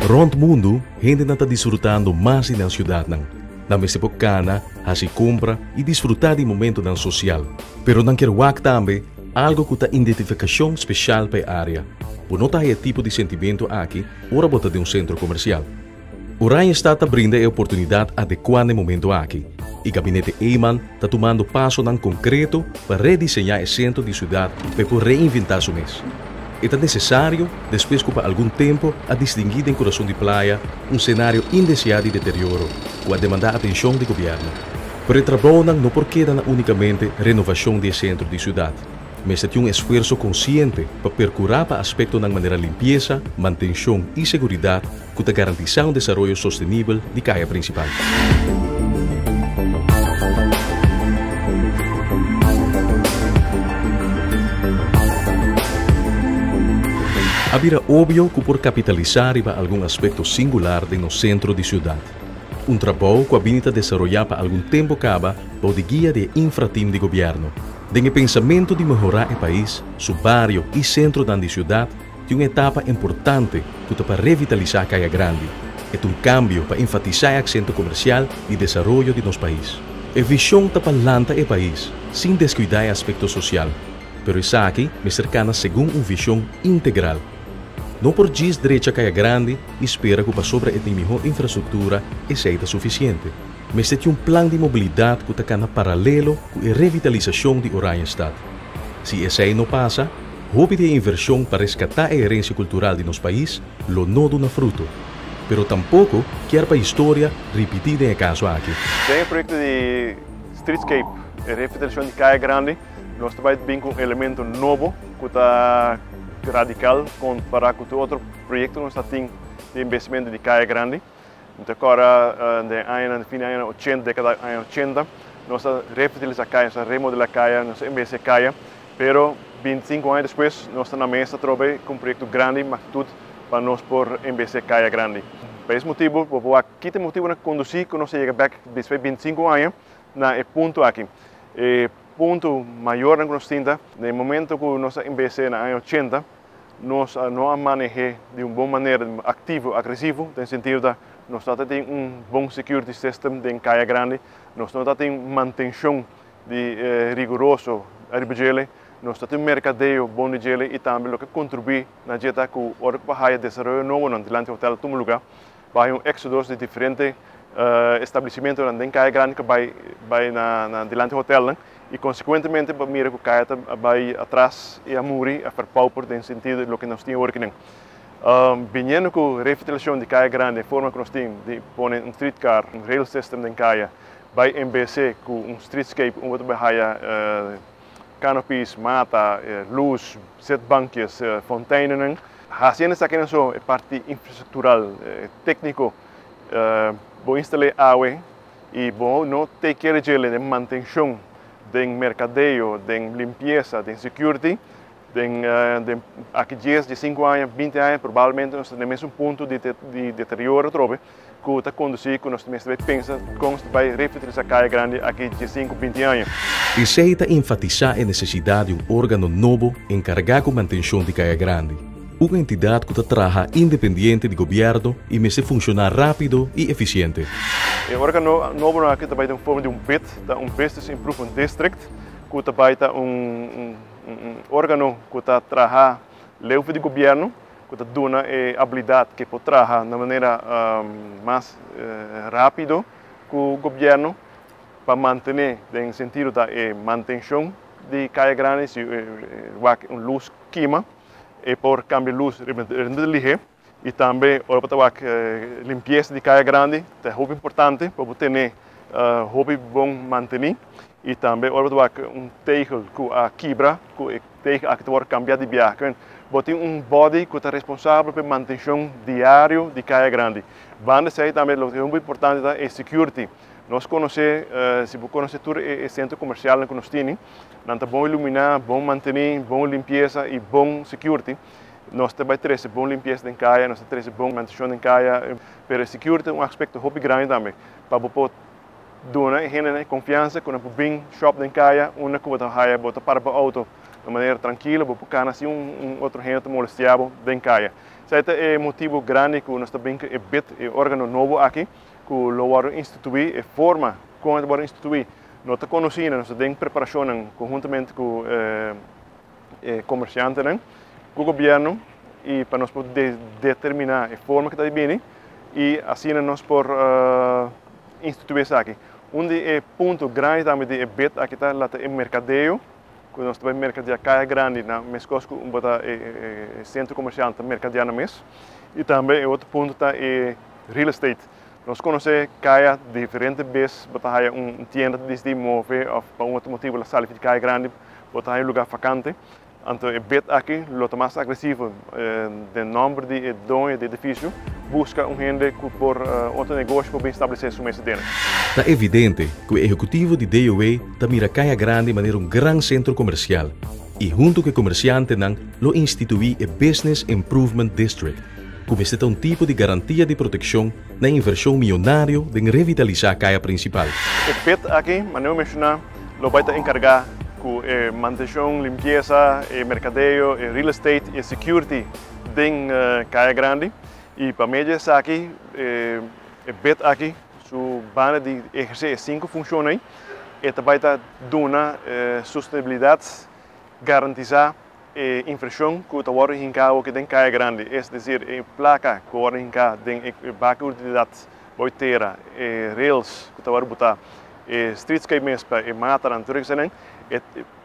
Rònt mundu hendenan ta disfrutando mas di nan siudatnan. Nan mester por kana, hasi kompra i disfrutá di momentunan sosial. Pero nan kier wak tambe algu ku ta identifikashon speshal pa e área. Bo no ta haya e tipo di sentimentu aki ora bo ta den un sentro komersial. Oranjestad ta brinda e oportunidat adekuá na e momento aki i Gabinete Eman ta tumando pasonan konkreto pa rediseñá e sentro di siudat pa e por reinventá su mes. E ta nesesario despues ku pa algun tempu a distinguí den kurason di playa un senario indeseá di deterioro ku a demandá atenshon di gobièrnu. Pero e trabounan no por keda na únikamente renovashon di e sentro di siudat. Mester tin un esfuerso konsiente pa perkurá pa aspektonan manera limpiesa, mantenshon i seguridat ku ta garantisá un desaroyo sostenibel di kaya prinsipal. A bira obvio ku por kapitalisá riba algun aspekto singular den nos sentro di siudat. Un trabou ku a bini ta desaroyá pa algun tempu kaba bou di guia di e Infrateam di gobièrnu. Den e pensamentu di mehorá e pais, su bario i sentronan di siudat, Tin un etapa importante ku ta pa revitalisá Kaya Grandi. E ta un kambio pa enfatisá e aksento komersial di desaroyo di nos pais. E vishon ta pa lanta e pais, sin deskuidá e aspekto sosial. Pero esaki mester kana segun un vishon integral. No por djis drecha Kaya Grandi i spera ku pasobra e tin mihó infrastruktura esei ta sufisiente. Mester tin un plan di mobilidat ku ta kana paralelo ku e revitalisashon di Oranjestad. Si esei no pasa, Hopi di e invershon pa reskatá e herensia kultural di nos pais lo no duna fruto. Pero tampoko kier pa historia ripití den e kaso aki. Den e proyekto di Streetscape, e revitalisashon di Kaya Grandi, nos ta bai bin ku un elemento nobo ku ta radikal kompará ku tur otro proyekto ku nos ta tin di inbestimentu di Kaya Grandi. Mi ta kòrda den añanan, fin di añanan ochenta, dékada di aña ochenta, nos a revitalisá kaya, nos a remodelá kaya, nos a embelesé kaya, pero bintisinku aña despues nos ta na mesa atrobe ku un proyekto grandi magnitut pa nos por embelesé kaya grandi. Pa es motibu bo por wak ki ta e motibunan ku kondusí ku nos a yega bèk despues di bintisinku aña na e punto aki. E punto mayornan ku nos tin ta, den e momento ku nos a embelesé na aña ochenta, Nos a no a maneh'é di un bon manera, aktivo, agresivo, den sentido ta nos no ta tin un bon security system den Kaya Grandi, nos no ta tin mantenshon di riguroso ariba djele, nos ta tin merkadeo bon di djele i tambe loke kontribuí na dje ta ku ora ku bo haya desaroyo nobonan dilanti hotel tuma lugá, bo haya un éxodos di diferente establesimentonan den Kaya Grandi ku bai bai na dilanti hotelnan. I konsekuentemente bo mira ku kaya ta bai atras i a muri, a verpauper den sentido di loke nos tin awor kinan. Biniendo ku revitalisashon di kaya grandi, e forma ku nos tin di pone un streetcar, un rail system den kaya, bai embelesé ku un streetscape unda bo ta bai haya canopies, mata, lus, zitbankjes, fonteinennan. Hasiendo esakinan so e parti infrastruktural, tékniko, bo instal'é awe. I bo no take care djele den mantencion, den mercadeo, den limpieza, den security, den den aki dies, diescinco aña, binti aña probablemente nos ta den mesun punto di di deterioro atrobe cu ta conduci cu nos ta mester bay pensa con nos ta bay revitaliza Caya Grandi aki diescinco, binti aña. Esey ta enfatisa e necesidad di un organo nobo encarga cu mantencion di Caya Grandi. Un entidat ku ta traha independiente di gobièrnu i mester funshoná rápido i efisiente. E órgano nobonan aki ta bai den forma di un bid, ta un Business Improvement District, ku ta bai ta un órgano ku ta traha leu for di gobièrnu, ku ta duna e abilidat ku e por traha na manera mas rápido ku gobièrnu pa mantené den sentido ta e mantenshon di Kaya Grandi, si wak un lus kima. E por cambia luz riba di lihe y tambe ora bo ta wak limpieza di caya grandi ta hopi importante pa bo tene hopi bon manteni y tambe ora bo ta wak un tegel cu a kibra cu e tegel aki ta worde cambia di biaha. Bo tin un body cu ta responsabel pa e mantencion diario di caya grandi. Banda esey tambe loke ta hopi importante ta e security. Nos conoce, si bo conoce tur e centro comercialnan cu nos tini, Nan ta bon iluminá, bon mantení, bon limpiesa i bon security. Nos ta bai trese bon limpiesa den kaya, nos ta trese bon mantenshon den kaya, pero e security ta un aspekto hopi grandi tambe pa bo por duna e hendenan e konfiansa ku nan por bin shop den kaya unda ku bo ta haya bo ta para bo outo na manera trankilo, bo por kana sin un otro hende ta molestia bo den kaya. Esey ta e motibo grandi cu nos ta bin cu e BID, e organo nobo aki, cu lo wordo institui. E forma con e wordo institui no ta conoci, nos ta den preparacion conhuntamente cu e comerciantenan, cu gobierno, y pa nos por determina e forma cu ta bini y asina nos por institui esaki. Un di e punto grandi tambe di e BID aki ta e mercadeo, cu nos tambe mercadea Caya Grandi na mescos cu bo ta e centro comercial ta mercadea na mes. Y tambe e otro punto ta e real estate. Nos conoce caya diferente bes, bo ta haya un tienda di move of pa un otro motibo la sali di Caya Grandi, bo ta haya un lugar vacante. Anto e BID aki lo ta mas agresivo den nomber di doño di edificio, busca un hende cu por otro negoshi por bin establece su mes den. Ta evidente cu e ehecutivo di DOW ta mira Caya Grandi manera un gran centro comercial y hunto cu e comerciantenan lo institui e Business Improvement District, cu ta un tipo di garantia di proteccion na inversion miyonario di revitalisa caya principal. E BID aki, manera mi a menciona, lo bay ta encarga cu e mantencion, limpiesa, e mercadeo, e real estate y security den Caya Grandi. Y pa medio aki, e BID aki, su banda di eherce cinco funcion ey, e tambe ta duna sostenibilidad, garantisa e inversion cu ta wordo hinca aki den Caya Grandi, es decir, e placa cu wordo hinca den e baki utilidad, bou tera, e rails cu ta wordo bota, e streetscape mes pa e mata nan tur esnan,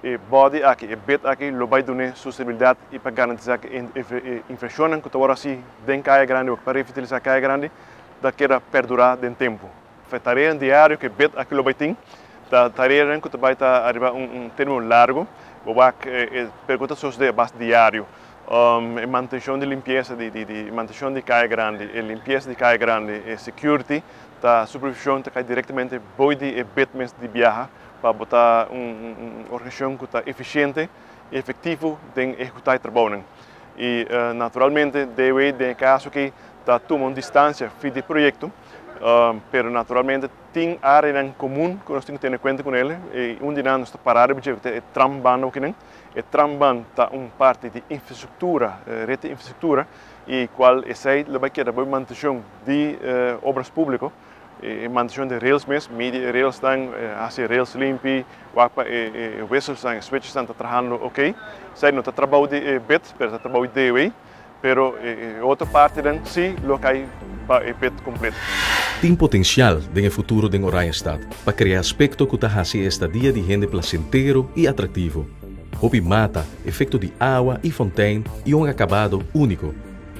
e body aki, e BID aki, lo bay duna sostenibilidad y pa garantisa cu e inversion cu ta wordo haci den Caya Grandi, pa revitalisa Caya Grandi, ta keda perdura den tempo. E tarea diario cu e BID aki lo bay tin, ta tarea cu bay ta ariba un termino largo, wak e pregunta sucede basta diario. E mantencion di limpiesa, di mantencion di Caya Grandi, e limpiesa di Caya Grandi, e security, ta supervision ta cay directamente bou di e BID mes di biaha pa bo ta un organisacion cu ta eficiente y efectivo den ehecuta e trabou. Y naturalmente, DOW den caso aki ta tuma un distancia for di proyecto, pero naturalmente tin area en comun cu nos tin cu tene cuenta cu ne. Y un di nan nos ta para e trambaan aki nan. E trambaan ta un parti di infrastructura, red di infrastructura, y cual esey lo bay keda pa mantencion di obras publico, e mantencion di rails mes, midi rails nan, haci rails limpi, wak pa e wissels nan, switches nan ta trahando ok. Esey no ta trabou di BID, pero ta trabou di DOW, pero otro parti nan si lo cay pa e BID completo. Tin potencial den futuro di Oranjestad pa crea aspecto cu ta haci estadia di hende placentero y atractivo. Hopi mata, efecto di awa y fontein y un acabado unico.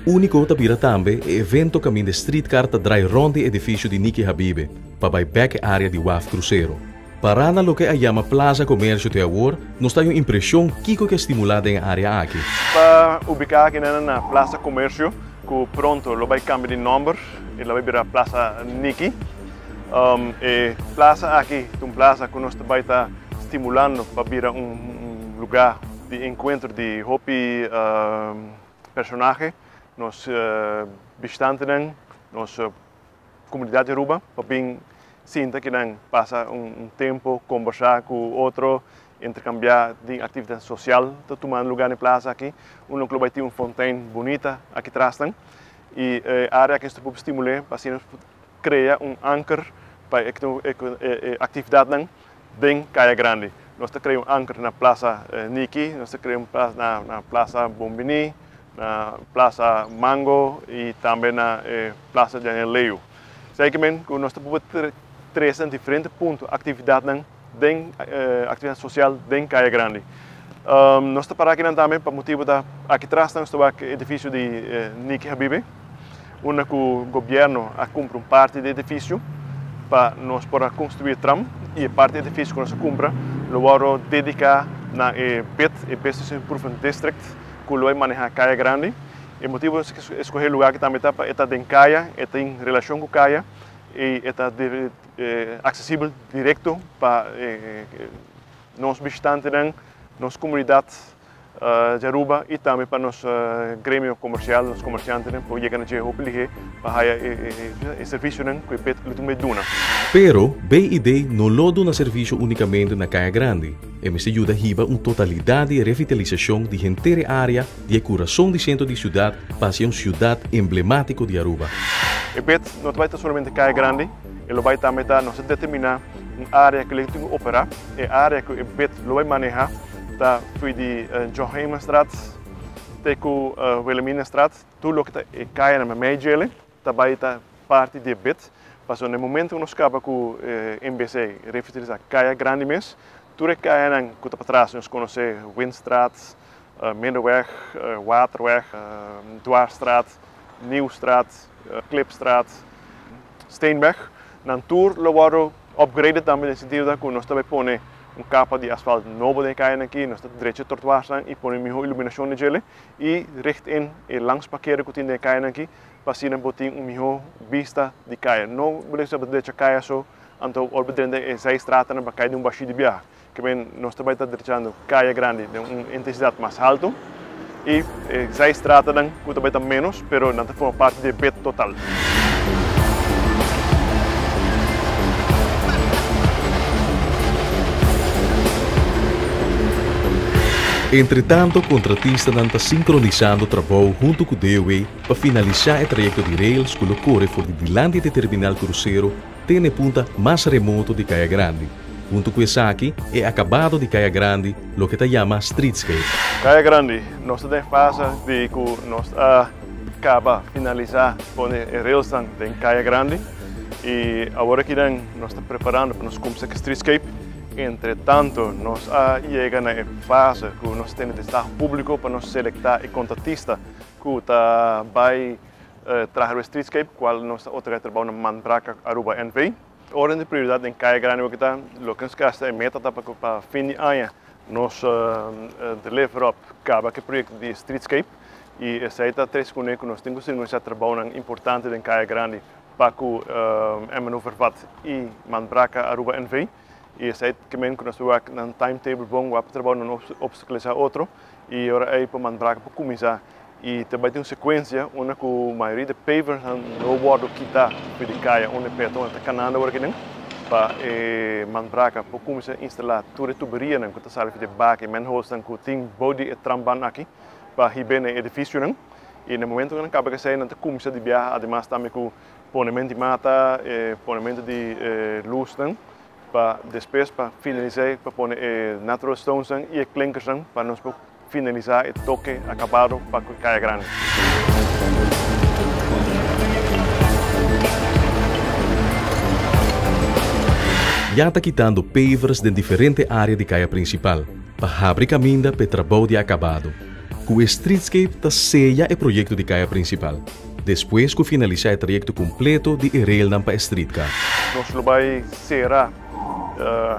Unico ta bira tambe e evento caminda streetcar ta draai rond e edificio di Niki Habibe, pa bay back area di waf crucero. Para na loke a yama Plaza Comercio te awor, nos ta un impresion kico cu stimula e area aki. Pa ubica aki na Plaza Comercio, cu pronto lo bay cambia di nomber, y lo bay bira Plaza Niki. E plaza aki, un plaza cu nos tambe ta stimulando pa bira un lugar di encuentro di hopi personahe, nos bishitantenan, nos comunidad di Aruba, pa bin sinta cu nan pasa un tempo, combersa cu otro, intercambia di actividad social, ta tumando lugar na plaza aki. Un club tin un fontein bunita aki tras y area cu ta stimula pa asina crea un anker pa actividad den Caya Grandi. Nos ta crea un anker na Plaza Niki, nos ta crea un plaza na Plaza Bombini, na Plaza Mango y tambe na Plaza Daniel Leo. Esey cu nos ta trece diferente punto actividad den actividad social den Caya Grandi. Nos ta para aki tambe pa motibo ta aki tras nos ta e edificio di Niki Habibe, unda cu gobierno a cumpra un parti di e edificio pa nos por construi tram y e parti di edificio cu nos a cumpra lo wordo dedica na e BID, e Business Improvement District, cu lo maneha Caya Grandi. E motibo di scoge e lugar aki tambe ta pa ta den caya, tin relacion cu caya y ta accesibel directo pa nos bishitantenan, nos comunidad. Di Aruba y tambe pa nos gremio comercial, nos comerciantenan por yega na dje hopi lihe pa haya e servicionan cu e bed lo tin bay duna. Pero, BID no lo duna servicio unicamente na Caya Grandi. E mester yuda hiba un totalidad di e revitalisacion di henter e area di e curason di centro di ciudad pa hacia un ciudad emblematico di Aruba. E bed no ta bay ta solamente Caya Grandi, e lo bay tambe ta nos a determina un area cu lo tin cu opera, e area cu e bed lo bay maneha. Ta fui di Joheimenstraat te ku Wilhelminastraat, tur loke ta e kayanan meimei djele ta bai ta parti di e bit. Pasobra na e momento ku nos kaba ku MBC revitalisá Kaya Grandi mes, tur e kayanan ku ta patras nos konosé, Windstraat, Middenweg, Waterweg, Dwarsstraat, Nieuwstraat, Klipstraat, Steenweg, nan tur lo wòrdu upgraded tambe den sentido ta ku nos ta bai pone un kapa di asfalt nobo den e kayanan aki, nos ta drecha trottoirsnan i pone mihó iluminashon den djele i richt in e langs parkero ku tin den e kayanan aki pa asina bo tin un mihó bista di kaya. No bo ta drecha kaya so anto ora bo drenta e zijstraatnan pa kai den un bashí di biaha. Ke men nos ta bai ta drechando kaya grandi den un intensidat mas haltu i e zijstraatnan ku ta bai ta ménos pero nan ta forma parti di e bed total. Entretanto kontratistanan ta sinkronisando trabou huntu ku DOW pa finalisá e trayekto di rails ku lo kore for di dilanti di terminal krusero te na e punta mas remoto di Kaya Grandi. Huntu ku esaki, e akabado di Kaya Grandi, loke ta yama streetscape. Kaya Grandi, nos ta den fase di ku nos a kaba finalisá pone e railsnan den Kaya Grandi i awor aki den nos ta preparando pa nos kumsa ku streetscape. Entre tanto nos a yega na e fase ku nos tene destaho públiko pa nos selektá e kontratista ku ta bai traha riba e streetscape, kual nos ta otorgá e trabou na Mandraka Aruba NV. Orden di prioridad den Kaya Grandi wak ta loke nos gasta e meta ta pa ku pa fin di aña nos deliver op kaba ku e proyekto di streetscape i esei ta tres kuné ku nos tin ku sinkronisá trabounan importante den Kaya Grandi pa ku MNO Vervat i Manbraka Aruba NV i esei ke men ku nos ta wak nan timetable bon wak pa trabou no obstakulisá otro i ora ei pa Manbraka por kuminsá I ta bai tin un sekuensia unda ku mayoria di paversnan no wòrdu kitá for di kaya unda e peatonnan ta kanando awor akinan pa e manbraka por kuminsá instalá tur e tuberianan ku ta sali for di e bak i manholesnan ku tin bou di e trambaan aki pa hib'é na e edifisionan. I na momento ku nan kaba ku esei nan ta kuminsá di biaha ademas tambe ku ponementu di mata, e ponementu di lusnan pa despues pa finalisá pa pone e natural stonesnan i e klinkersnan pa nos por Finalisá e toke akabado pa ku Kaya Grandi. Ya ta kitando pavers den diferente área di kaya prinsipal pa habri kaminda p'e trabou di akabado. Ku e streetscape ta seya e proyekto di kaya prinsipal, despues ku finalisá e trayekto kompleto di e railnan pa e streetcar. Nos lo bai sera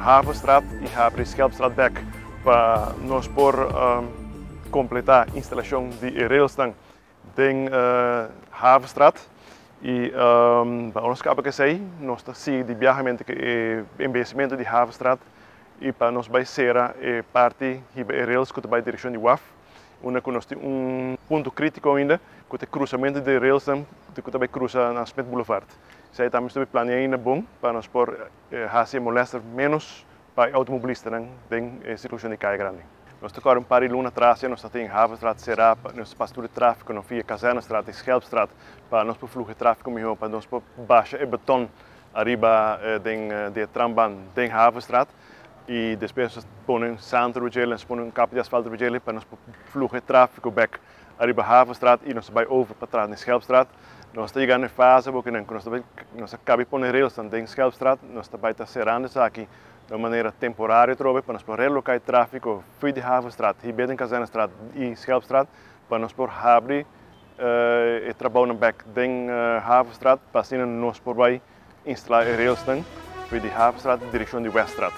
Havenstraat i habri Schelpstraat bèk. Pa nos por kompletá instalashon di e railsnan den Havenstraat i pa nos kaba ku esei nos ta sigui di biahamente ku e embeyesimentu di Havenstraat i pa nos bai sera e parti hiba e rails ku ta bai direkshon di waf unda ku nos tin un punto kritiko ainda ku ta e krusamentu di e railsnan ku ta bai krusa na Smith Boulevard. Esei tambe nos ta bai planea ainda bon pa nos por hasi e molèster ménos pa e outomobilistanan den e sirkulashon di Kaya Grandi. Nos ta kòrda un par di luna atras ya nos ta tin Havenstraat será pa nos pasa tur e tráfiko no via Kazernestraat i Schelpstraat pa nos por fluha e tráfiko mihó pa nos por basha e beton ariba den di e trambaan den Havenstraat i despues nos pone un santo riba djele nos pone un kapa di asfalto riba djele pa nos por fluha e tráfiko bèk ariba Havenstraat i nos ta bai over pa tras den Schelpstraat. Nos ta yegando e fase bo kinan ku nos ta bai nos a kabi pone railsnan den Schelpstraat, nos ta bai ta serando esaki di un manera temporario atrobe pa nos por reloka e trafiko fui di Havenstraat hib'é den Kazernestraat i Schelpstraat pa nos por habri e trabounan bek den Havenstraat pa asina nos por bai instalá e railsnan fui di Havenstraat direkshon di Weststraat.